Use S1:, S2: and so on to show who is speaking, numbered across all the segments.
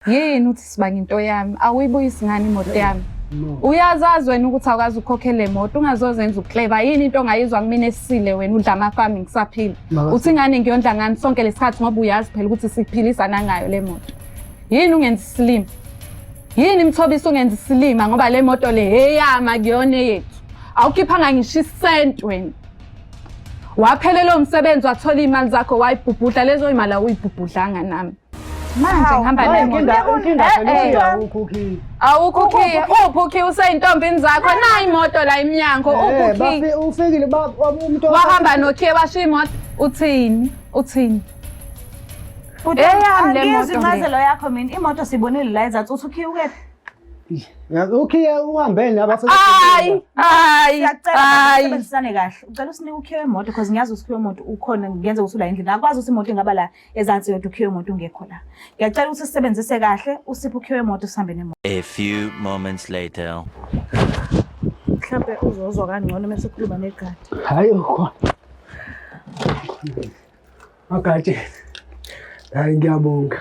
S1: Yini uthi sibanga into yami? Awuyibuyisi ngani imoto yami? Uyazazi wena ukuthi awukazi ukhokhele le moto, ungazozenza ukleba. Yini into ongayizwa kumina esile wena udla amafami ngisaphila? Uthi ngani ngiyondla ngani sonke lesikhathi ngoba uyazi phela ukuthi siphilisa nangayo le moto. Yini ungenza isilima? Yini Mthobisi ungenza isilima ngoba le moto le eyama kuyona eyethu. Awukhiphanga ngisho isenti wena. Waphelelwa umsebenzi wathola iy'mali zakho wayibhubhudla lezo y'mali awuyibhubhudlanga nami. Manje ngihamba nemoto.
S2: Inkinga phela awukho ukhiye.
S1: Awukho ukhiye, uphi ukhiye useyintombini zakho nayi imoto la emnyango uphi ukhiye.
S2: Ufikile umuntu
S1: wahamba nokhiye washiya imoto uthini? Uthini? Eyami le
S3: Angiyizwa
S1: moto.
S3: incazelo yakho mina imoto sibonile la ezansi uthi ukhiye ukephi?
S2: Ukhiye uhambe nabase.
S1: Hayi, hayi,
S3: Siyacela
S1: hayi.
S3: sisebenzisane kahle. Ucela usinike ukhiye wemoto because ngiyazi ukuthi ukhiye wemoto ukhona ngenze ukuthi ula endlini. Akwazi ukuthi imoto ingaba la ezansi yodwa ukhiye wemoto ungekho la. Ngiyacela ukuthi sisebenzise kahle usiphe ukhiye wemoto sihambe nemoto.
S4: A few moments later.
S3: Mhlambe uzozwa kangcono uma sikhuluma negadi.
S2: Hayi ukhona. Magatshe. Hayi ngiyabonga.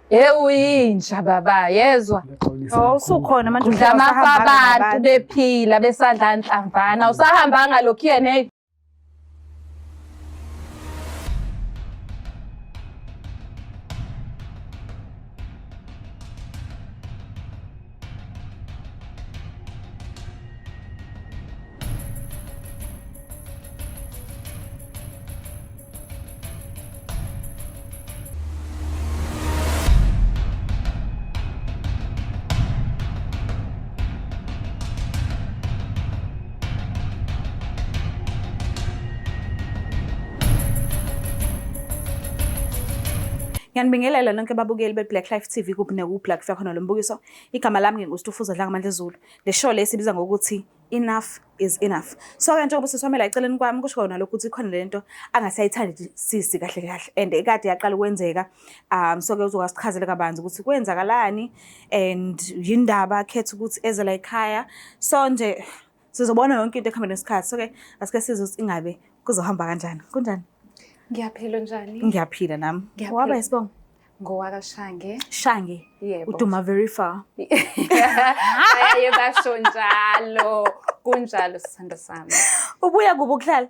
S1: Hey uyinja baba, yezwa.
S2: Ngiyaxolisa
S3: Oh
S2: kakhulu.
S3: usukhona manje
S1: Udla amafa
S3: usahamba
S1: abantu
S3: nabantu.
S1: bephila besadla nhlamvana. Usahambanga lokhiye ne
S3: Ngiyanibingelela nonke babukeli be-Black Life TV kuphi nekuphi la kufika khona lo mbukiso. Igama lami nginguStufuza Dlangamandla Zulu. Le show le sibiza ngokuthi enough is enough. So ke njengoba usisi wami la eceleni kwami kusho kona lokhu ukuthi khona lento angasayithandi sisi kahle kahle and ekade yaqala ukwenzeka. So ke uzokasichazela kabanzi ukuthi kwenzakalani and yindaba akhetha ukuthi eze la ekhaya. So nje sizobona yonke into ekuhambeni kwesikhathi. So ke asike sizwe ukuthi ingabe kuzohamba kanjani. Kunjani?
S1: Ngiyaphila njani?
S3: Ngiyaphila nami.
S1: Ngiyaphila.
S3: Waba isibongo?
S1: Ngowakashange.
S3: Shange.
S1: Yebo.
S3: Uduma very far.
S1: Bayaye basho njalo. Kunjalo sithando sami.
S3: Ubuya kubo ukuhlala?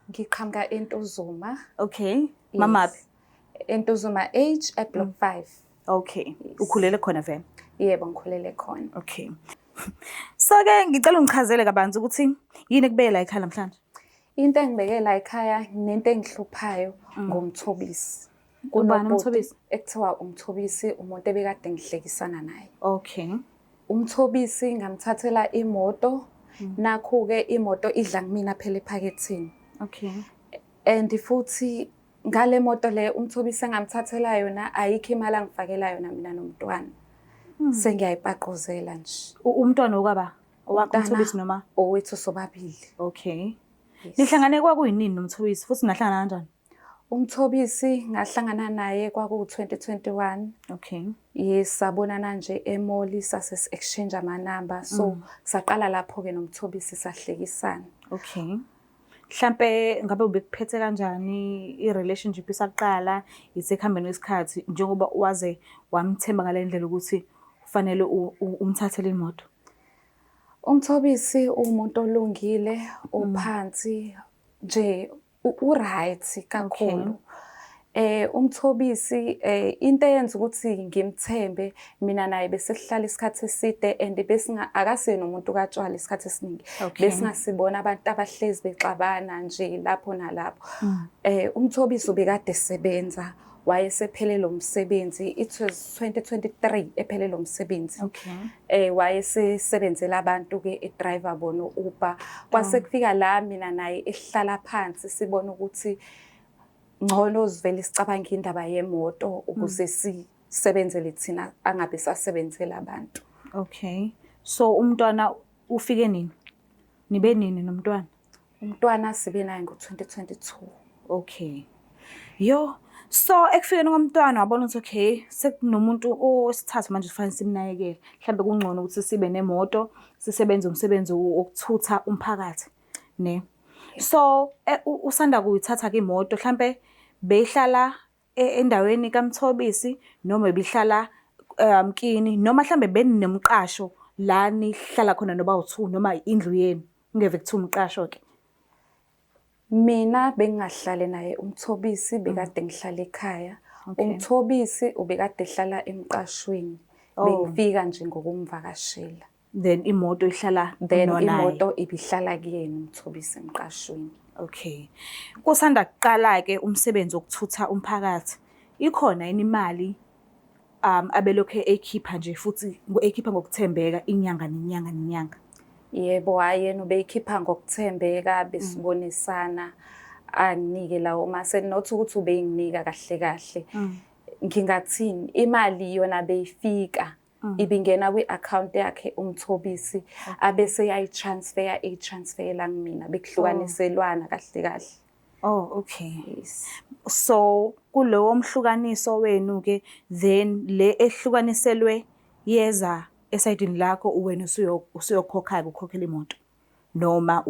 S1: Ngiqhamuka eNtuzuma.
S3: Okay.
S1: Yes.
S3: Mamaphi?
S1: Entuzuma H at block 5.
S3: Okay. Ukhulele khona vele.
S1: Yebo ngikhulele khona.
S3: Okay. So ke ngicela ungichazele kabanzi ukuthi yini ekubeke la ekhaya namhlanje?
S1: Into engibeke la ekhaya nento engihluphayo ngomthobisi.
S3: Ubani
S1: Kunobhuti
S3: uMthobisi?
S1: Ekuthiwa umthobisi umuntu ebekade ngihlekisana naye.
S3: Okay.
S1: Umthobisi ngamthathela imoto. Nakhu-ke imoto idla kumina phela ephakethini.
S3: Okay.
S1: And futhi ngale moto le umthobisi engamthathela yona ayikho imali angifakela yona mina nomntwana. Sengiyayipaqozela nje.
S3: Umntwana okwaba owakho
S1: Umntwana
S3: uMthobisi noma?
S1: Owethu sobabili.
S3: Okay.
S1: Yes.
S3: Nihlangane kwakuyinini noMthobisi futhi nahlangana kanjani?
S1: Umthobisi ngahlangana naye kwaku-2021.
S3: Okay.
S1: Yes, sabonana nje emoli sase exchange amanamba. So saqala lapho-ke nomthobisi sahlekisana.
S3: Okay. Mhlampe ngabe ubekuphethe kanjani i-relationship isaqala isekuhambeni kwesikhathi njengoba waze wamthemba ngale ndlela ukuthi kufanele umthathele imoto?
S1: Umthobisi uwumuntu olungile, uphansi nje u-right kakhulu. Umthobisi into eyenza ukuthi ngimthembe mina naye besihlala isikhathi eside and besinga akasiye nomuntu katshwala isikhathi esiningi. Besingasibona abantu abahlezi bexabana nje lapho nalapho. Umthobisi ubekade esebenza wayesephelele umsebenzi, it was 2023 ephelele umsebenzi. Wayesebenzela abantu ke e-driver bona Uber. Kwase kufika la mina naye ehlala phansi sibona ukuthi ngcono sivele sicabange indaba yemoto ukuze sisebenzele thina angabe sasebenzela abantu.
S3: Okay. So umntwana ufike nini? Nibe nini nomntwana?
S1: Umntwana sibe naye ngo-2022.
S3: Okay. Yo, so ekufikeni komntwana wabona ukuthi okay, sekunomuntu osithathu manje kufanele simnakekele. Mhlambe kungcono ukuthi sibe nemoto, sisebenze umsebenzi wokuthutha umphakathi, ne? So usanda kuyithatha ke imoto, mhlambe beyihlala endaweni kaMthobisi noma ibihlala Kini noma mhlambe beninomqasho la nihlala khona noba u-two noma indlu yenu, kungeve kuthiwa umqasho-ke.
S1: Mina bengingahlali naye uMthobisi, bekade ngihlala ekhaya. UMthobisi ubekade ehlala emqashweni.
S3: Oh.
S1: Bengifika nje ngokumvakashela.
S3: Then imoto ihlala
S1: Then
S3: nonaye.
S1: Imoto ibihlala kuyena uMthobisi emqashweni.
S3: Okay. Kusanda kuqala-ke umsebenzi wokuthutha umphakathi. Ikhona yini imali abelokhu eyikhipha nje futhi eyikhipha ngokuthembeka inyanga nenyanga nenyanga?
S1: Yebo, hhayi yena ubeyikhipha ngokuthembeka, besibonisana, anginike lawo mase, not ukuthi ubenginika kahle kahle. Ngingathini, imali yona beyifika, ibingena kwi-akhawunti yakhe uMthobisi, abese yayi-transfer, eyi-transferela kumina, bekuhlukaniselwana kahle kahle.
S3: Oh, okay.
S1: Yes.
S3: So kulowo mhlukaniso wenu-ke, then le ehlukaniselwe yeza esayidini lakho, wena usuyokhokha-ke, ukhokhela imoto, noma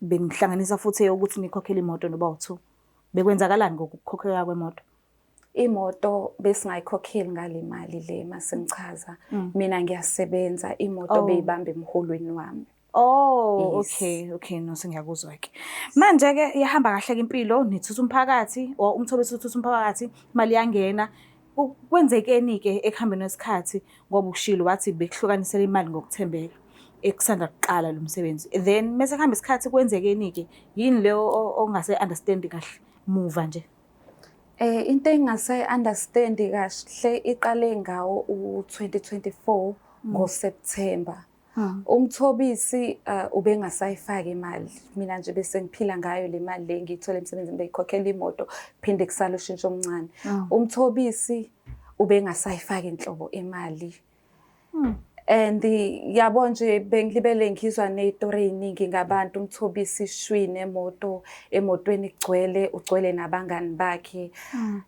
S3: benihlanganisa futhi eyokuthi nikhokhele imoto noba u-two? Bekwenzakalani ngokukhokheka kwemoto?
S1: Imoto besingayikhokheli ngale mali le mase ngichaza. Mina ngiyasebenza, imoto beyibamba emholweni wami.
S3: Oh,
S1: Yes.
S3: okay, no, sengiyakuzwa-ke. Manje-ke iyahamba kahle-ke impilo, nithutha umphakathi or uMthobisi uthutha umphakathi, imali iyangena. Kwenzekeni-ke ekuhambeni kwesikhathi, ngoba ushilo wathi bekuhlukanisela imali ngokuthembeka ekusanda kuqala lo msebenzi. Then mese kuhamba isikhathi kwenzekeni-ke? Yini leyo ongase-understand kahle muva nje?
S1: Into engingase-understand kahle iqale ngawo u-2024 ngoSepthemba. UMthobisi ubengasayifaki imali. Mina nje bese ngiphila ngayo le mali le ngiyithola emsebenzini, beyikhokhela imoto, phinde kusale ushintsho omncane. UMthobisi ubengasayifaki inhlobo imali. And yabo nje bengilibele ngizwa ney'tori ey'ningi ngabantu, uMthobisi shwi nemoto, emotweni kugcwele, ugcwele nabangani bakhe.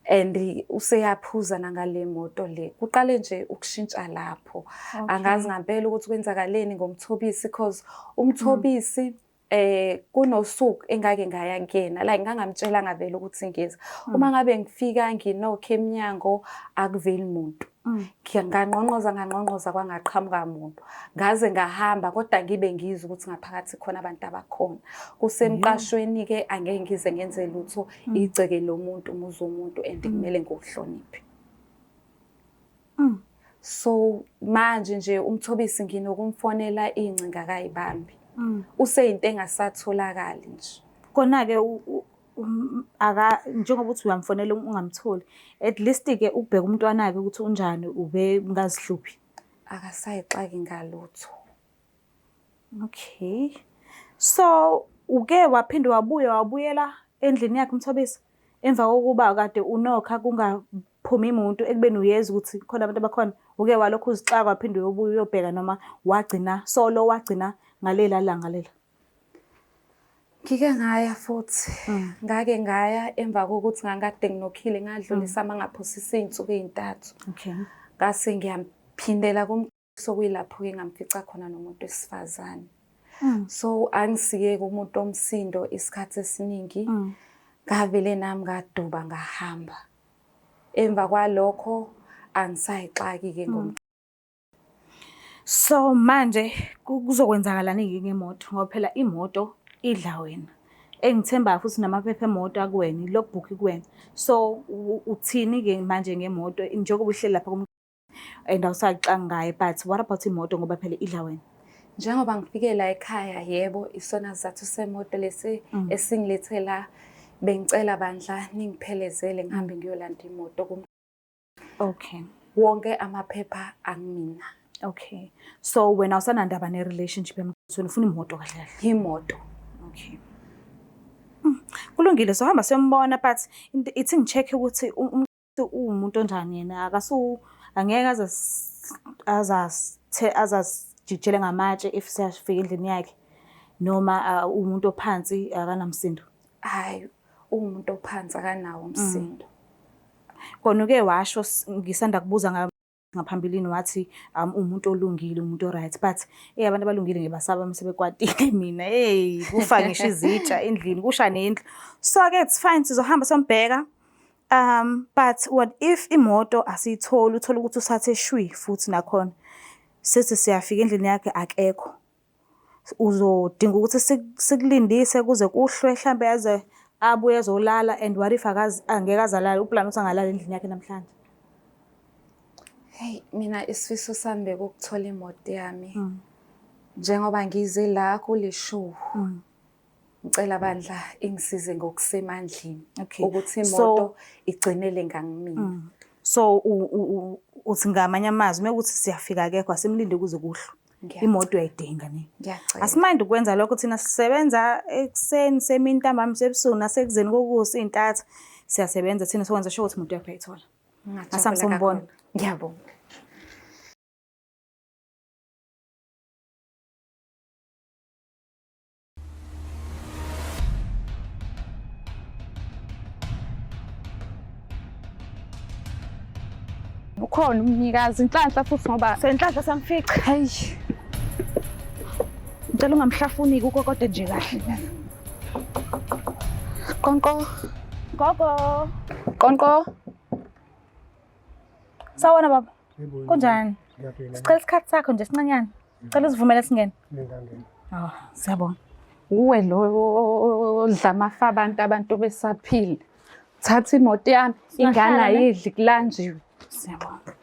S1: And useyaphuza nangale moto le. Kuqale nje ukushintsha lapho. Angazi ngampela ukuthi kwenzakaleni ngoMthobisi, cause uMthobisi kunosuku engake ngaya kuyena, like ngangamtshelanga vele ukuthi ngiza. Uma ngabe ngifika nginokhe emnyango, akuveli muntu. Ngangqongqoza, ngangqongqoza, kwangaqhamuka muntu. Ngaze ngahamba, kodwa ngibe ngizwa ukuthi ngaphakathi khona abantu abakhona. Kusemqashweni-ke, angeke ngize ngenze lutho, igceke lomuntu, umuzi womuntu, and kumele ngiwuhloniphe. So manje nje uMthobisi nginokumfonela iy'ngcingo akayibambi. Useyinto engasatholakali nje.
S3: Kona-ke aka njengoba uthi uyamfonela ungamtholi, at least-ke ukubheka umntwana-ke ukuthi unjani, ube ungazihluphi.
S1: Akasayixaki ngalutho.
S3: Okay. So uke waphinde wabuya wabuyela endlini yakhe uMthobisi emva kokuba kade unokha kungaphumi muntu, ekubeni uyezwa ukuthi khona abantu abakhona? Uke walokhu uzixaka waphinde uyobuya uyobheka, noma wagcina solo wagcina ngalela langa lela?
S1: Ngike ngaya futhi. Ngake ngaya emva kokuthi ngangikade nginokhile, ngadlulisa mangaphosisa iy'nsuku ey'ntathu. Ngase ngiyaphindela sokuyilapho-ke ngamfica khona nomuntu wesifazane. So angisiyeke umuntu omsindo isikhathi esiningi. Ngavele nami ngaduba ngahamba. Emva kwalokho angisayixaki-ke.
S3: So manje kuzokwenzakalani-ke ngemoto, ngoba phela imoto idla wena. Engithembayo futhi namaphepha emoto akuwena, i-logbook ikuwena. So uthini-ke manje ngemoto njengoba uhleli lapha and awusayixaki ngayo, but what about imoto, ngoba phela idla wena?
S1: Njengoba ngifike la ekhaya, yebo, isona sizathu semoto lesi esingilethe la. Bengicela bandla ningiphelezele ngihambe ngiyolanda imoto. Wonke amaphepha angimina.
S3: Okay. So wena awusanandaba ne-relationship emthweni, ufuna imoto kahle kahle.
S1: Imoto.
S3: Okay. Kulungile, sohamba siyombona, but ithi ngi-check ukuthi uwumuntu onjani yena, akasu angeke aze azasijijele ngamatshe if siyafika endlini yakhe, noma umuntu ophansi akanamsindo?
S1: Hayi, uwumuntu ophansi, akanawo umsindo.
S3: Kona uke washo, ngisanda kubuza ngaphambilini, wathi umuntu olungile, umuntu o-right, but hey, abantu abalungile ngibasaba uma sebekwatile mina. Hey, kufa ngisho izitsha endlini, kusha nendlu. So-ke it's fine, sizohamba sombheka. But what if imoto asiyitholi, uthole ukuthi usathe shwi futhi nakhona. Sithi siyafika endlini yakhe akekho. Uzodinga ukuthi sikulindise kuze kuhlwe hlampe aze abuye ezolala and what if angeke aze alale, uplane ukuthi angalali endlini yakhe namhlanje.
S1: Hey, mina isifiso sami bekukuthola imoto yami. Njengoba ngize la kule show. Ngicela bandla ingisize ngokusemandleni ukuthi imoto igcinele ngangimina.
S3: So uthi ngamanye amazwi uma kuthi siyafika akekho asimlinde kuze kuhlwe. Imoto uyayidinga ne.
S1: Ngiyacela.
S3: Asimindi ukwenza lokho thina sisebenza ekuseni, semini, ntambama, sebusuku nasekuzeni kokusa iy'ntatha. Siyasebenza thina sokwenza sure ukuthi imoto yakho uyayithola.
S1: Ngingajabula
S3: Asambe sombona.
S1: kakhulu. Ngiyabonga. Ukhona umnikazi inhlanhla futhi ngoba
S3: Senhlanhla samfica.
S1: Hayi.
S3: Ngicela ungamhlafuni kukokoda nje kahle.
S1: Konko.
S3: Gogo.
S1: Konko.
S3: Sawona baba.
S2: Yebo.
S3: Kunjani?
S2: Ngiyaphila.
S3: Sicela isikhathi sakho nje sincanyana. Cela usivumele singene.
S2: Ngingangena.
S3: Oh, siyabonga.
S1: Uwe lo odla amafa abantu abantu besaphila. Thatha imoto yami, ingane
S3: Singahlala, ne?
S1: ayidli kulanjiwe.
S3: Siyabonga.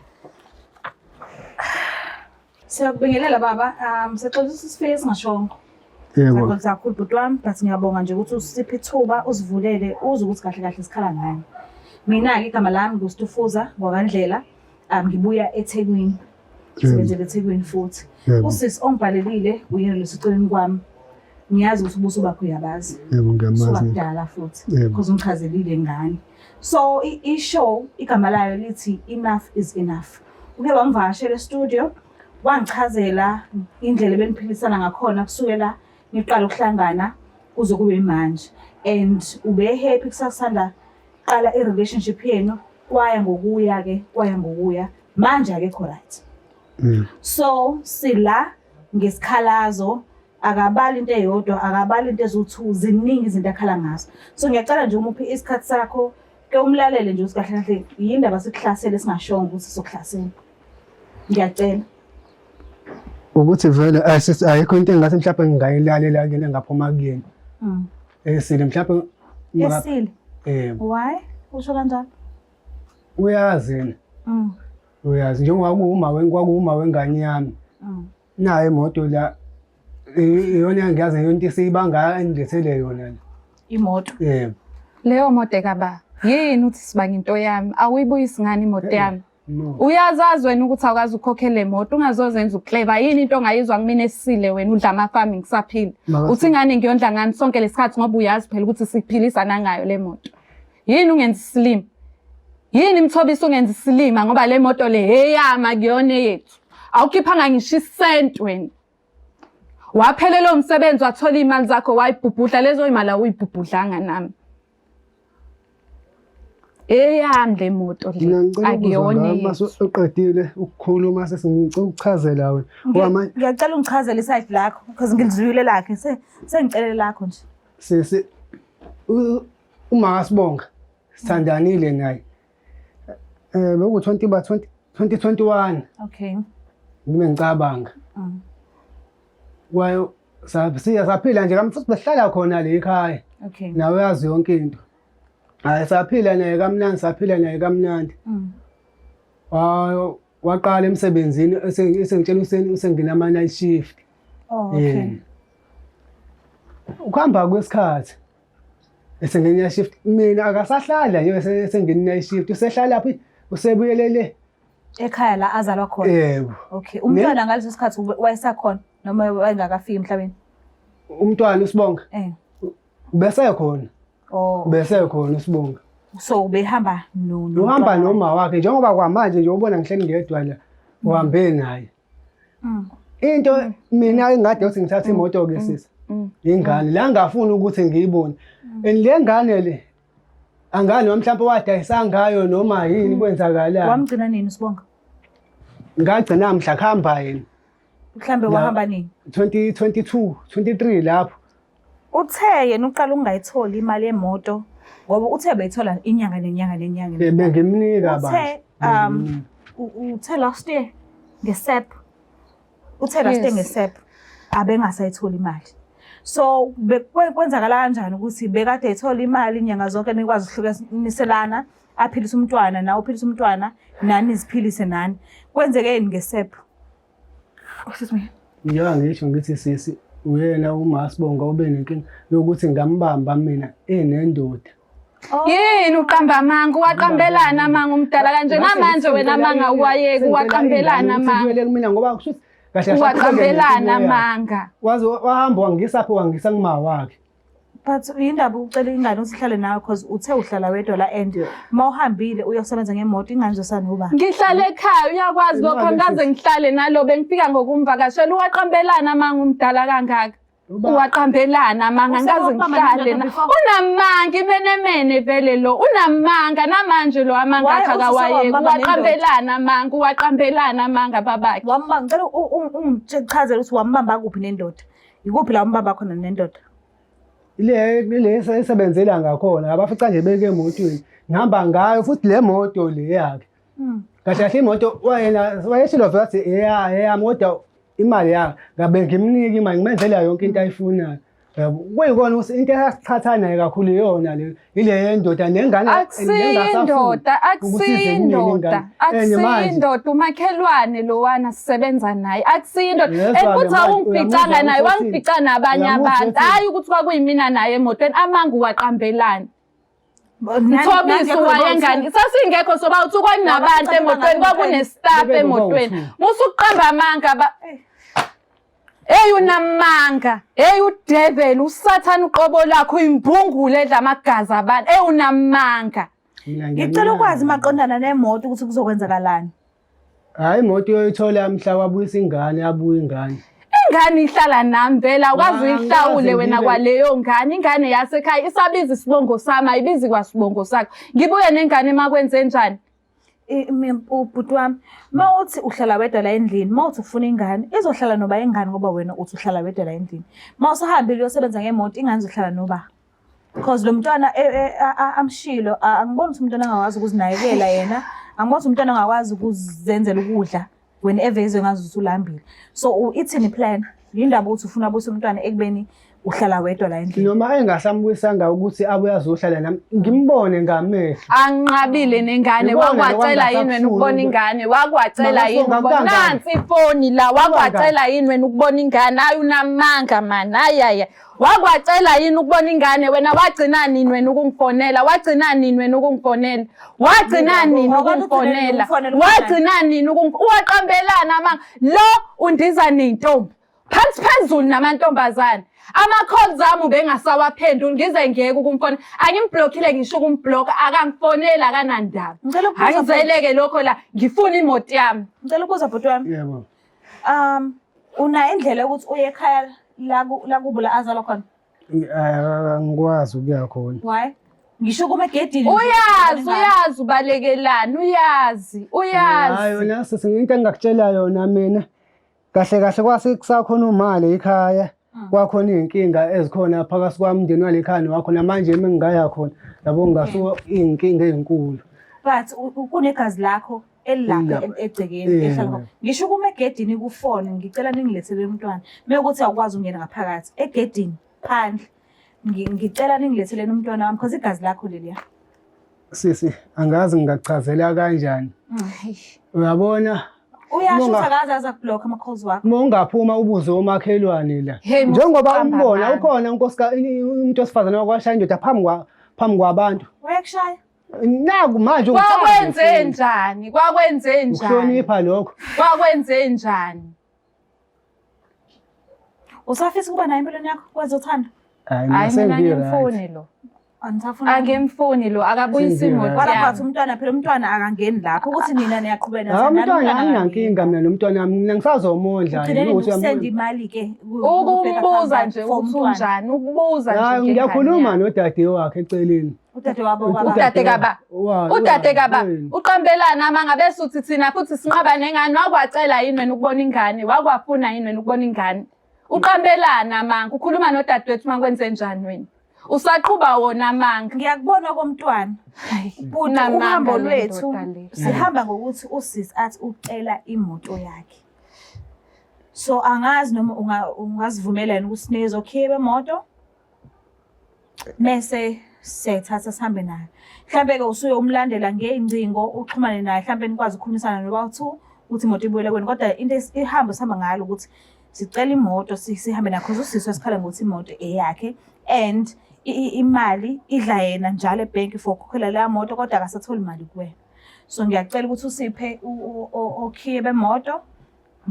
S3: Siyakubingelela baba. Sixolisa ukuthi sifike singashongo.
S2: Yebo.
S3: Sixolisa kakhulu bhuti wami, but ngiyabonga nje ukuthi usiphe ithuba usivulele uze ukuthi kahle kahle sikhala ngani. Mina-ke igama lami nguStufuza ngwakandlela. Ngibuya eThekwini. Ngisebenzela eThekwini futhi.
S2: Yebo.
S3: Usisi ongibhalelile uyena loseceleni kwami. Ngiyazi ukuthi ubuso bakho uyabazi.
S2: Yebo ngiyamazi.
S3: Suka kudala futhi.
S2: Yebo.
S3: Because ungichazelile ngani. So i-show igama layo lithi Enough is Enough. Uke wangivakashela e-studio wangichazela indlela ebeniphilisana ngakhona kusukela niqala ukuhlangana kuze kube manje. And ube happy kusasanda qala i-relationship yenu kwaya ngokuya ke kwaya ngokuya manje akekho right. So sila ngesikhalazo akabali into eyodwa akabali into eziwu-2 ziningi izinto akhala ngazo. So ngiyacela nje umuphi isikhathi sakho ke umlalele nje ukuthi kahle kahle yindaba sikuhlasele singashongo ukuthi sokuhlasela. Ngiyacela.
S2: Ukuthi vele ayikho into engathi mhlawumbe ngingayilalela kuyena engaphuma kuyena. Esile mhlawumbe
S3: Esile.
S2: Yebo.
S3: Why? Usho kanjalo?
S2: Uyazi yena. Uyazi njengoba kwakuwuma wengane yami. Nayo imoto la iyona ngiyazi iyona into esiyibanga engilethele yona la.
S3: Imoto.
S2: Yebo.
S1: Leyo moto ekaba. Yini uthi sibanga into yami? Awuyibuyisi ngani imoto yami?
S2: No.
S1: Uyazazi wena ukuthi awukazi ukukhokhela imoto, ungazozenza ukleva. Yini into ongayizwa kumina esile wena udla amafami ngisaphila. Uthi ingane ngiyondla ngani sonke lesikhathi ngoba uyazi phela ukuthi siphilisa nangayo le moto. Yini ungenza isilima? Yini Mthobisi ungenza isilima ngoba le moto le eyama kuyona eyethu. Awukhiphanga ngisho isenti wena. Waphelelwa umsebenzi wathola iy'mali zakho wayibhubhudla lezo y'mali awuyibhubhudlanga nami. Eyami le moto le
S2: Mina ngicela ukuzwa
S1: akuyona
S2: ngawe mase
S1: eyethu.
S2: uqedile ukukhuluma sesingicela ukuchazela wena. Ngoba manje
S3: Ngiyacela ungichazele iside lakho because ngilizwile lakhe sengicelele lakho nje.
S2: sisi uma kasibonga sithandanile naye. Beku 20 ba 20 2021
S3: Okay.
S2: ngime ngicabanga. Kwayo siya saphila nje kami futhi besihlala khona le ekhaya.
S3: Okay.
S2: Nawe yazi yonke into. Hayi saphila naye kamnandi saphila naye kamnandi. Waqala emsebenzini esengitshela usengena ama night shift.
S3: Oh, okay.
S2: Ukuhamba kwesikhathi esengena night shift mina akasahlala nje esengena night shift usehlala phi usebuyelele
S3: Ekhaya la azalwa khona.
S2: Yebo.
S3: Okay. Umntwana ngaleso sikhathi wayesakhona noma wayengakafiki emhlabeni?
S2: Umntwana uSibonga. Ubesekhona.
S3: Oh.
S2: Ubesekhona uSibonga.
S3: So ubehamba no
S2: Uhamba noma wakhe njengoba kwamanje nje ubona ngihleli ngedwa la uhambe naye. Into mina engade ukuthi ngithathe imoto ke sisi. Ingane la ngafuni ukuthi ngiyibone. And le ngane le angani mhlawumbe wadayisa ngayo noma yini kwenzakalani.
S3: Wamgcina nini uSibonga?
S2: Ngagcina mhla kuhamba yena.
S3: Mhlambe wahamba nini?
S2: 2022, 23 lapho.
S3: Uthe yena uqala ukungayitholi imali yemoto. Ngoba uthe beyithola inyanga nenyanga nenyanga.
S2: Bengimnika
S3: Uthe uthe last year nge-SEP. Uthe last year nge-SEP abengasayitholi imali. So kwenzakala kanjani ukuthi bekade ethola imali inyanga zonke nikwazi ukuhlukaniselana aphilise umntwana nawe uphilise umntwana nani niziphilise nani. Kwenzekeni nge-SEP? Excuse me.
S2: Njengoba ngisho ngithi sisi uyena uma sibonga ube nenkinga yokuthi ngambamba mina enendoda.
S3: Oh.
S1: Yini uqamba amanga uwaqambelana amanga umdala kanje namanje wena amanga uwayeki uwaqambelana amanga.
S2: Ubuyele kumina ngoba kusho ukuthi kahle kahle
S1: Uwaqambelana amanga.
S2: Waze wahamba wangisapho wangisa kuma wakhe.
S3: But yindaba ucela ingane ukuthi ihlale nawe cause uthe uhlala wedwa la and uma uhambile uyosebenza ngemoto ingane izosala noba.
S1: Ngihlale ekhaya uyakwazi lokho angikaze ngihlale nalo bengifika ngokumvakashela uwaqambelana amanga umdala kangaka. Uwaqambelana amanga angikaze ngihlale na. Unamanga imenemene vele lo unamanga namanje lo amanga
S3: Why
S1: akhe
S3: uthi
S1: akawayeki
S3: sewambamba nendoda?
S1: uwaqambelana amanga uwaqambelana amanga babakhe.
S3: Wambamba ngicela ungichazele ukuthi wambamba kuphi nendoda. Ikuphi la wambamba khona nendoda?
S2: Le le esebenzela ngakhona abafica nje beke emotweni ngihamba ngayo futhi le moto le yakhe. Kahle kahle imoto wayena wayeshilo vele wathi eyami kodwa imali yakhe ngabe ngimnika imali ngimenzela yonke into ayifunayo. Yabo kuyikona ukuthi into esasiqhatha naye kakhulu iyona le ile yendoda nengane
S1: Akusiyindoda, akusiyindoda, akusiyindoda umakhelwane lowana sisebenza naye. Akusiyindoda.
S2: Uyezwa-ke
S1: And futhi
S2: manje,
S1: awungificanga
S2: uyamuzwa
S1: naye,
S2: ukuthi
S1: wangifica nabanye
S2: uyamuzwa
S1: abantu.
S2: ukuthi-
S1: Hhayi ukuthi kwakuyimina naye emotweni, amanga uwaqambelana. Mthobisi wayengani sasingekho soba uthi kwakunabantu emotweni kwakune-staff
S2: Bebe
S1: emotweni
S2: ngoba
S1: musa ukuqamba amanga ba Hey unamanga hey udevil usathane uqobo lakho uyimbungulu edla amagazi abantu hey unamanga
S3: Ngicela ukwazi maqondana nemoto ukuthi kuzokwenzakalani.
S2: Hayi imoto uyoyithola mhla wabuyisa ingane abuye ingane.
S1: Ingane ihlala nami vele awukazi
S2: Angikaze
S1: uyihlawule wena
S2: ngibe-
S1: kwaleyo ngane ingane yasekhaya isabiza isibongo sami ayibizi kwasibongo sakho ngibuye nengane makwenze njani
S3: Ubhuti wami, uma uthi uhlala wedwa la endlini, uma uthi ufuna ingane, izohlala noba ingane ngoba wena uthi uhlala wedwa la endlini. Uma usahambile uyosebenza ngemoto, ingane izohlala noba. Because lo mntwana amshilo, angiboni ukuthi umntwana angakwazi ukuzinakekela yena, angiboni ukuthi umntwana angakwazi ukuzenzela ukudla whenever ezwe ngazuthi ulambile. So ithini plan? Yindaba ukuthi ufuna abuyise umntwana ekubeni uhlala wedwa la endlini.
S2: Noma engasambuyisanga ukuthi abuye azohlala nami ngimbone ngamehlo.
S1: Anqabile nengane
S2: Ngibona
S1: wakwacela yini wena ukubona
S2: nokwangasakufuni
S1: ingane wakwacela yini
S2: Makasonga
S1: ukubona
S2: kangaka.
S1: nansi ifoni la wakwacela yini wena ukubona ingane hayi unamanga man hayi hayi wakwacela yini ukubona ingane wena wagcina nini wena ukungifonela wagcina nini wena ukungifonela wagcina nini
S3: Wakwazi
S1: ukungifonela
S3: ukufonela
S1: wagcina nini uwaqambelana amanga lo undiza ney'ntombi phansi phezulu namantombazane ama-calls ami ubengasawaphenduli ngize ngiyeke ukumfonela angimblockile ngisho ukumblock akangifoneli akanandaba
S3: Ngicela ukubuza
S1: angizeleke lokho la ngifuna imoto yami
S3: Ngicela ukubuza bhuti wami.
S2: Yebo.
S3: Unayo indlela yokuthi uye ekhaya lakubo la azalwa khona?
S2: Angikwazi ukuya khona.
S3: Why? Ngisho kuma egedini.
S1: Uyazi, uyazi ubalekelani, uyazi,
S2: Hayi
S1: uyazi.
S2: wena sisi into engingakutshela yona mina kahle kahle kwase kusakhona umali ekhaya kwakhona iy'nkinga ezikhona phakathi kwami umndeni wale khaya nowakho namanje uma ngingaya khona yabo ngingasuka iy'nkinga ey'nkulu.
S3: But kunegazi lakho elilapha
S2: Elilapha.
S3: egcekeni
S2: Yeah.
S3: ehlala khona. Ngisho kuma egedini kufone ngicela ningilethele umntwana. Mekuthi awukwazi ukungena ngaphakathi egedini phandle. Ngicela ningilethele umntwana wami because igazi lakho leliya.
S2: Sisi angazi ngingachazela kanjani. Uyabona
S3: Uyasho
S2: Uma
S3: ukuthi akaze aze akublock ama-calls wakho.
S2: uma ungaphuma ubuze omakhelwane la
S1: Hey,
S2: njengoba
S1: musuqamba
S2: umbona
S1: amanga.
S2: ukhona umuntu wesifazane wakwashaya indoda phambi kwabantu
S3: Wayekushaya.
S2: naku manje
S1: Kwakwenze njani? Kwakwenze njani?
S2: ukuhlonipha lokho
S1: Kwakwenze njani?
S3: Usafisa ukuba naye empilweni yakho kwezothando?
S2: hayi mina
S1: Hayi mina
S2: sengi-right.
S1: angimfuni lo.
S3: Anisafuni.
S1: Angimfuni lo akabuyisa
S2: Sengi-right.
S1: imoto
S3: Kodwa
S1: yami.
S3: umntwana phela umntwana akangeni lapho ukuthi nina niyaqhubeka
S2: Hayi umntwana anginankinga mina nomntwana wami mina ngisazomondla
S3: Ugcineni
S2: ukuthi
S3: ukusenda
S2: uyamondla.
S3: imali ke
S1: Ukumbuza nje ukuthi unjani, ukubuza nje.
S2: Hayi
S1: ngengane
S2: ngiyakhuluma
S1: yami.
S2: nodade wakhe eceleni.
S3: Udade wabo baba.
S1: Udade kaba. Udade kaba uqambelana amanga bese uthi thina futhi sinqaba nengane wakwacela yini wena ukubona ingane wakwafuna yini wena ukubona ingane uqambelana amanga ukhuluma nodadewethu uma kwenze njani wena Usaqhuba wona amanga.
S3: Ngiyakubona komntwana. Bhuti,
S1: Unamanga
S3: uhambo
S1: le
S3: lwethu
S1: ndoda le.
S3: sihamba ngokuthi usisi athi ucela imoto yakhe. So angazi noma ungazivumela yini ukuthi sinikeze okhiye bemoto mese siyayithatha sihambe nayo. Mhlambe-ke usuye umlandela ngey'ngcingo uxhumane naye mhlampe nikwazi ukukhulumisana noba-two ukuthi imoto ibuyele kwenu. Kodwa into ihambo sihamba ngalo ukuthi sicela imoto sihambe nayo cause usisi wesikhala ngokuthi imoto eyakhe and imali idla yena njalo ebhenki for ukukhokhela leya moto kodwa akasatholi mali kuwena. So ngiyacela ukuthi usiphe okhiye bemoto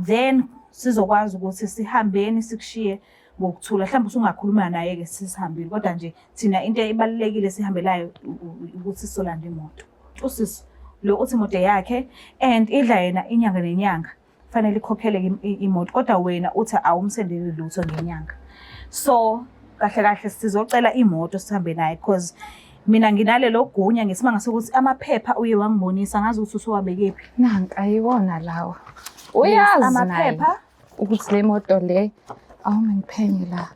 S3: then sizokwazi ukuthi sihambeni sikushiye ngokuthula. Mhlawumbe usungakhuluma naye-ke sisihambile kodwa nje thina into ebalulekile esihambelayo ukuthi sizolanda imoto. Usisi lo uthi imoto eyakhe and idla yena inyanga nenyanga. Fanele ikhokheleke imoto kodwa wena uthi awumsendeli lutho ngenyanga. So kahle kahle sizocela imoto sihambe naye because mina nginalelo gunya ngesimanga sokuthi amaphepha uye wangibonisa ngazi ukuthi usuwabekephi.
S1: Nanka iwona lawa. Uyazi naye
S3: Amaphepha
S1: ukuthi le moto le awume ngiphenye la.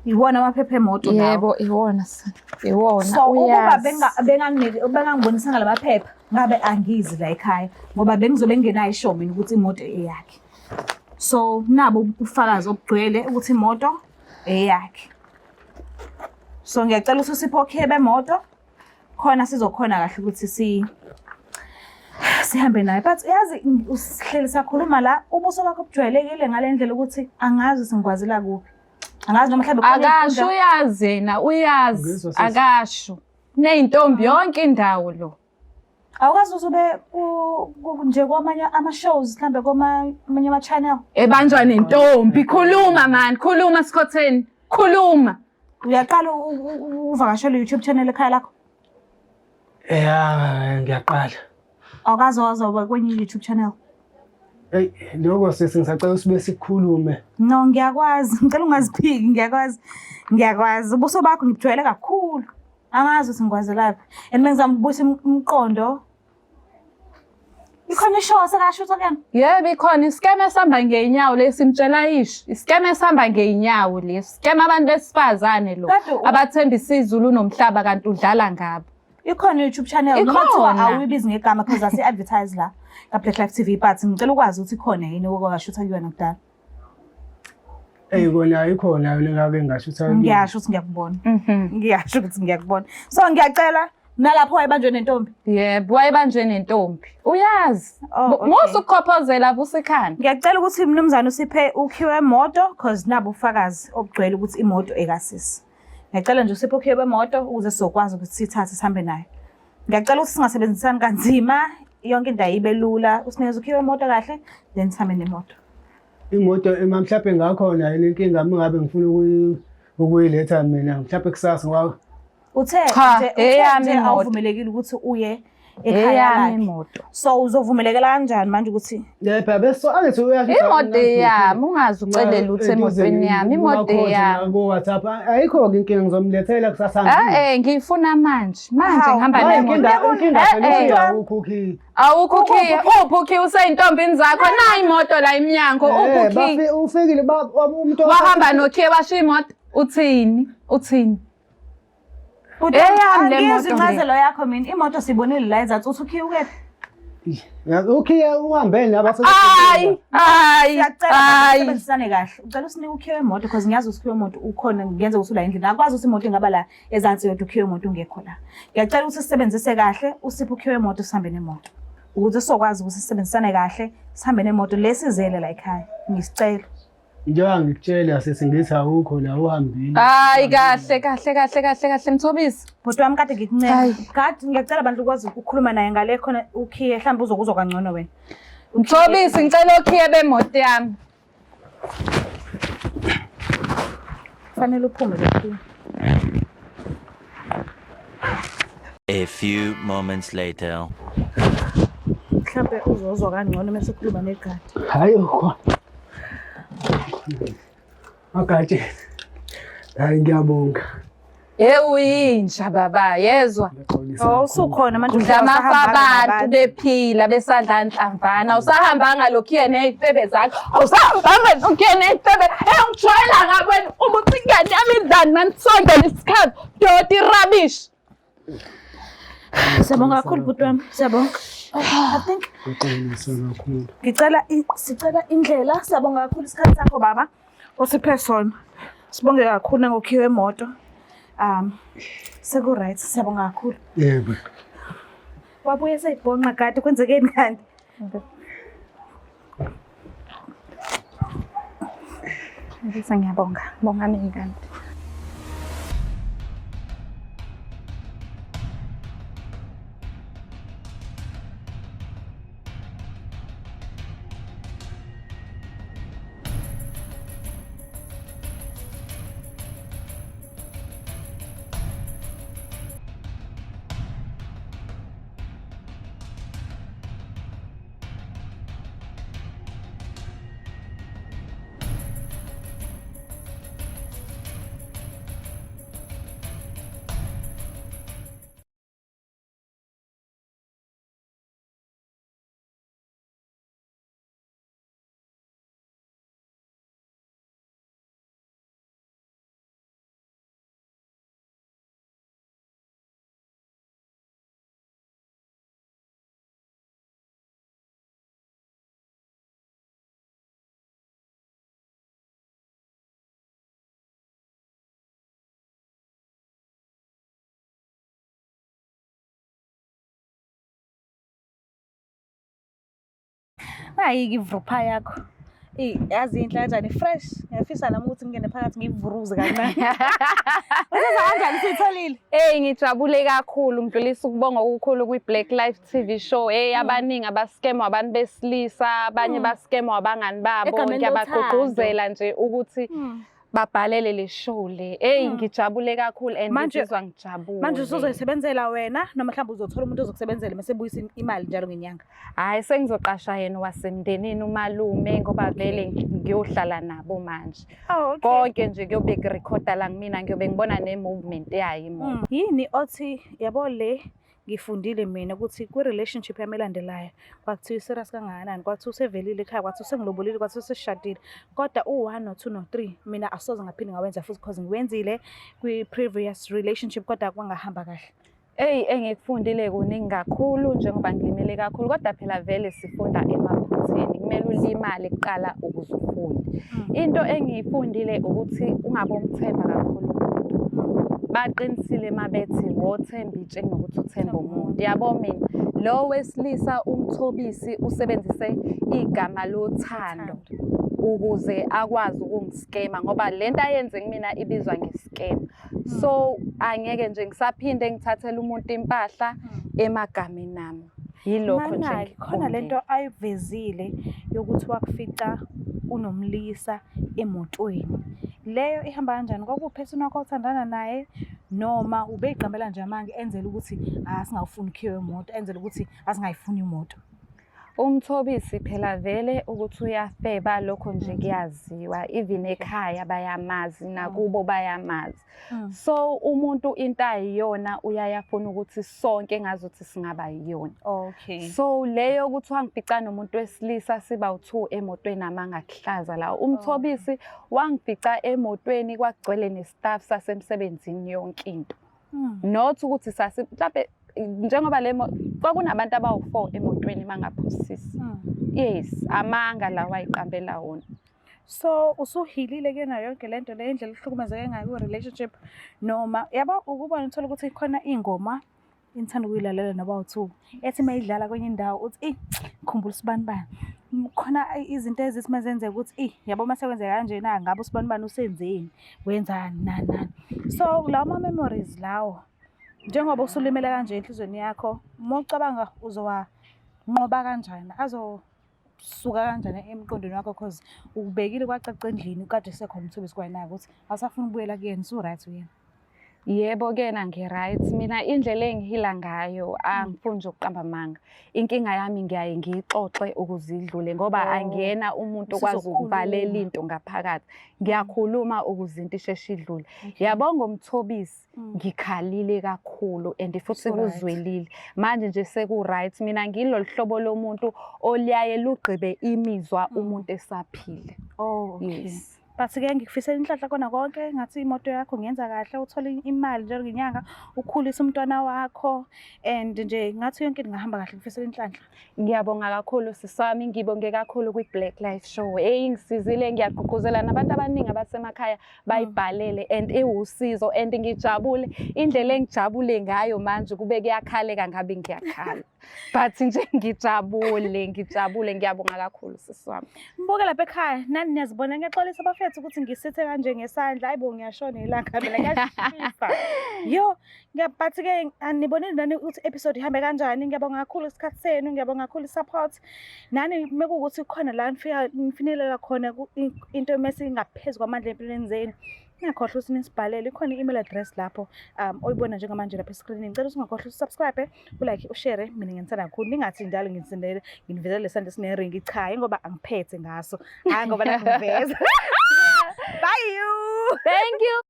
S3: Iwona amaphepha emoto lawa.
S1: Yebo, iwona son. Iwona
S3: So ukuba
S1: uyazi.
S3: bengangibonisanga la maphepha ngabe angizi la ekhaya ngoba bengizobe ngingenayo isho mina ukuthi imoto eyakhe. So nabo ubufakazi obugcwele ukuthi imoto eyakhe. So ngiyacela ukuthi usiphe okhiye bemoto khona sizokhona kahle ukuthi sihambe naye. But yazi usihleli sakhuluma la ubuso bakho bujwayelekile ngale ndlela ukuthi angazi ukuthi ngikwazela kuphi. Angazi noma mhlawumbe khona
S1: Akasho
S3: inkundla-
S1: uyazi yena uyazi
S2: Ngizwa sisi.
S1: akasho. Neyintombi yonke indawo lo.
S3: Awukazi ukuthi ube nje kwamanye ama-shows mhlawumbe kwamanye ama-channel.
S1: Ebanjwa nentombi. Khuluma man, khuluma Sikhotheni. Khuluma.
S3: Uyaqala uvakashele i-YouTube channel ekhaya lakho?
S2: Ya, ngiyaqala.
S3: Awukaze wazoba kwenye i-YouTube channel?
S2: Eyi, lokho sisi ngisacela usibe sikhulume.
S3: No, ngiyakwazi. Ngicela ungaziphiki, ngiyakwazi. Ngiyakwazi. Ubuso bakho ngibujwayele kakhulu. Angazi ukuthi ngikwazelaphi. And bengizama ukubuyisa umqondo. Ikhona ishow sekashutha kuyena?
S1: Yebo ikhona isikeme esihamba ngey'nyawo lesi mtshela isho. Isikeme esihamba ngey'nyawo lesi. Isikeme abantu besifazane lo.
S3: Kade
S1: Abathembisa izulu nomhlaba kanti udlala ngabo.
S3: Ikhona i-YouTube channel noma kuthiwa
S1: Ikhona.
S3: awuyibizi ngegama because asi-advertise la ka-Black Life TV but ngicela ukwazi ukuthi ikhona yini okwakashutha kuyona kudala.
S2: Eyi kona ikhona yona engake ngashutha kuyona.
S3: Ngiyasho ukuthi ngiyakubona. Ngiyasho ukuthi ngiyakubona. So ngiyacela nalapho wayebanjwe nentombi.
S1: Yebo, wayebanjwe nentombi. Uyazi.
S3: Oh, okay.
S1: Musa ukukhophozela vusa ikhanda.
S3: Ngiyacela ukuthi mnumzane usiphe ukhiwe emoto cause nabo ubufakazi obugcwele ukuthi imoto ekasisi. Ngiyacela nje usiphe ukhiwe bemoto ukuze sizokwazi ukuthi sithathe sihambe nayo. Ngiyacela ukuthi singasebenzisani kanzima yonke indawo ibe lula. Usinikeze ukhiwe emoto kahle then sihambe nemoto.
S2: Imoto ima mhlawumbe ngakhona yini inkinga uma ngabe ngifuna ukuyiletha mina mhlawumbe kusasa ngoba
S3: Uthe
S1: Cha,
S3: nje uthe
S1: eyami
S3: nje
S1: imoto.
S3: awuvumelekile ukuthi uye ekhaya
S1: Eyami
S3: lakhe.
S1: imoto.
S3: So uzovumelekela kanjani manje ukuthi
S2: Yebo bese angithi uyasho
S1: Imoto eyami, ungaze ucele lutho emotweni yami, imoto eyami.
S2: Ku WhatsApp ayikho-ke inkinga ngizomlethela kusasa.
S1: Eh ngiyifuna manje. Manje
S3: Hawu,
S1: ngihamba
S2: Hayi,
S1: nemoto.
S2: inkinga
S1: Eh,
S2: phela
S1: eh.
S2: uthi awukho ukhiye.
S1: Awukho ukhiye, uphi ukhiye useyintombini zakho nayi imoto la emnyango, uphi
S2: Eh,
S1: ukhiye.
S2: ufikile umuntu
S1: Wahamba nokhiye washiya imoto. Uthini? Uthini? Eyami le
S3: Angiyizwa
S1: moto le.
S3: incazelo yakho mina imoto sibonile la ezathu uthi ukhiye ukephi?
S2: Ukhiye uhambe nabo
S1: Hayi, hayi,
S3: Siyacela
S1: hayi.
S3: sisebenzisane kahle. Ucela usinike ukhiye wemoto because ngiyazi ukuthi ukhiye wemoto ukhona ngenza ukuthi ula endlini. Akwazi ukuthi imoto ingaba la ezansi yodwa ukhiye wemoto ungekho la. Ngiyacela ukuthi sisebenzise kahle usiphe ukhiye wemoto sihambe nemoto. Ukuze sizokwazi ukuthi sisebenzisane kahle sihambe nemoto lesizele la ekhaya. Ngisicela.
S2: Njengoba ngikutshela sisi ngithi awukho la uhambile.
S1: Hayi kahle kahle kahle kahle kahle Mthobisi.
S3: Bhuti wami kade ngikuncela.
S1: Hayi.
S3: Kade ngiyacela bandla ukwazi ukukhuluma naye ngale khona ukhiye mhlawumbe uzokuzwa kangcono wena.
S1: Mthobisi ngicela okhiye bemoto yami.
S3: Kufanele uphume lokhiye.
S4: A few moments later.
S3: Mhlawumbe uzozwa kangcono mase ukhuluma negadi.
S2: Hayi ukhona. Magatshe. Hayi ngiyabonga.
S1: Ye uyinja baba, yezwa.
S2: Ngiyaxolisa
S3: Oh,
S2: kakhulu.
S3: usukhona manje
S1: Udla amafa
S3: usahamba
S1: abantu
S3: nabantu.
S1: bephila besadla nhlamvana. Awusahambanga lokhuye ney'febe zakho. Awusahambanga lokhuye ney'febe. Hey, ungijwayela ngabe wena uma uthi ingane yami idlani mani sonke lesikhathi. Doti rubbish.
S3: Siyabonga kakhulu bhuti wami. Siyabonga. I think
S2: Ngiyaxolisa kakhulu.
S3: ngicela sicela indlela. Siyabonga kakhulu isikhathi sakho baba. Osiphe sona. Sibonge kakhulu nangokhiwe emoto. Seku right. Siyabonga kakhulu.
S2: Yebo.
S3: Wabuye seyibhonqa kade kwenzekeni kanti?
S1: Ngisa ngiyabonga. Bonga mina kanti.
S3: Nayi-ke ivrupha yakho. Eyi, yazi inhle kanjani fresh. Ngiyafisa nami ukuthi ngingene phakathi ngiyivruze kancane. Uzizwa kanjani usuyitholile?
S1: Hey, ngijabule kakhulu, ngidlulisa ukubonga okukhulu kwi-Black Life TV show. Hey, abaningi abaskemwa abantu besilisa, abanye baskemwa abangani babo.
S3: Egameni
S1: Ngiyabagqugquzela nje ukuthi babhalele le show le. Hey, ngijabule kakhulu and
S3: Manje-
S1: ngizizwa ngijabule.
S3: Manje usuzoyisebenzela wena noma mhlawumbe uzothola umuntu ozokusebenzela mase ebuyisa imali njalo ngenyanga.
S1: Hhayi, sengizoqasha yena wasemndenini umalume ngoba vele ngiyohlala nabo manje.
S3: Oh, okay.
S1: Konke nje kuyobe kurekhoda la kumina, ngiyobe ngibona ne-movement yayo imoto.
S3: Yini othi yabo le ngifundile mina ukuthi kwi-relationship yami elandelayo kwakuthiwa i-serious kangakanani, kwakuthiwa usevelile ekhaya, kwakuthiwa usengilobolile, kwakuthiwa sesishadile, kodwa u-one no-two no-three mina asoze ngaphinde ngawenza futhi because ngiwenzile kwi-previous relationship kodwa kwangahamba kahle.
S1: Eyi, engikufundile kuningi kakhulu njengoba ngilimele kakhulu, kodwa phela vele sifunda emaphutheni, kumele ulimale kuqala ukuze ufunde. Into engiyifundile ukuthi ungabomthemba kakhulu umuntu. Baqinisile uma bethi wothemba itshe kunokuthi uthembe umuntu. Yabo mina, lo wesilisa uMthobisi usebenzise igama lothando ukuze akwazi ukungiskema, ngoba lento ayenze kumina ibizwa nge-scam. So angeke nje ngisaphinde ngithathele umuntu impahla emagameni ami. Yilokho nje
S3: Mana-ke khona lento ayivezile yokuthi wakufica unomlisa emotweni. Leyo ihamba kanjani? Kwakuwuphethini wakho othandana naye noma ubeyiqambela nje amanga enzela ukuthi asingawufuni ukhiye wemoto, enzela ukuthi asingayifuni imoto?
S1: UMthobisi phela vele ukuthi uyafeba lokho nje kuyaziwa, even ekhaya bayamazi, nakubo bayamazi. So umuntu into ayiyona uyaye afune ukuthi sonke engazuthi singaba yiyona.
S3: Okay.
S1: So leyo ukuthi wangifica nomuntu wesilisa siba u-two emotweni amanga kuhlaza la. UMthobisi wangifica emotweni kwagcwele ne-staff sasemsebenzini yonke into. Not ukuthi sasi mhlambe njengoba le kwakunabantu abawu-4 emotweni mangaphosisi. Yes, amanga lawa ayiqambela wona.
S3: So usuhilile kuyona yonke lento le indlela ohlukumezeke ngayo ku-relationship noma yabo ukubona uthola ukuthi khona iy'ngoma enithanda ukuyilalela noba u-two ethi uma idlala kwenye indawo uthi eyi khumbula usibanibani. Khona izinto ezithi uma zenzeka ukuthi eyi yabo uma sekwenzeka kanjena ngabe usibanibani usenzeni, wenzani nani nani. So lawo ma-memories lawo njengoba usulimele kanje enhlizweni yakho uma ucabanga uzowanqoba kanjani, azosuka kanjani emqondweni wakho cause ukubekile kwacaca endlini kade sekhona uMthobisi kwayena ukuthi awusafuni ukubuyela kuyena, usu-right uyena.
S1: Yebo kena ngi-right. Mina indlela engihila ngayo angifuni nje ukuqamba amanga. Inkinga yami ngiyaye ngiyixoxe ukuze idlule ngoba angiyena umuntu okwazi
S3: Usuzokhuluma.
S1: ukuvalela into ngaphakathi. Ngiyakhuluma ukuze into isheshe idlule. Yabo ngoMthobisi ngikhalile kakhulu and futhi
S3: So-right.
S1: kuzwelile. Manje nje seku-right. Mina ngilolu hlobo lomuntu oliyaye lugqibe imizwa umuntu esaphila.
S3: Oh, okay.
S1: Yes.
S3: But-ke ngikufisela inhlanhla kona konke, ngathi imoto yakho ngenza kahle, uthole imali njalo ngenyanga, ukhulise umntwana wakho and nje ngathi yonke into ingahamba kahle, ngikufisela inhlanhla.
S1: Ngiyabonga kakhulu sisi wami, ngibonge kakhulu kwi-Black Life Show. Eyi ngisizile, ngiyagqugquzela nabantu abaningi abasemakhaya bayibhalele and iwusizo and ngijabule. Indlela engijabule ngayo manje kube kuyakhaleka ngabe ngiyakhala. But nje ngijabule, ngijabule, ngiyabonga kakhulu sisi wami.
S3: Mbuke lapha ekhaya, nani niyazibona, ngiyaxolisa bafethu ukuthi ngisithe kanje ngesandla, hayi bo ngiyashona ilanga phela ngiyashisa. Yo, but-ke anibonile nani ukuthi episode ihambe kanjani. Ngiyabonga kakhulu isikhathi senu, ngiyabonga kakhulu i-support. Nani mekuwukuthi khona la nifika nifinyelela khona into mese ingaphezu kwamandla empilweni zenu. Ningakhohlwa ukuthi nisibhalele, ikhona i-email address lapho oyibona njengamanje lapha eskrinini. Ngicela ukuthi ungakhohlwa usubscribe, ulike, ushare. Mina nginithanda kakhulu. Ningathi njalo nginisendele nginivezele lesandla esineringi, cha, ingoba angiphethe ngaso. Hayi ngoba nakuveza. Bye you.
S1: Thank you.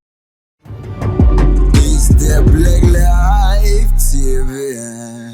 S5: It's the Black Life TV.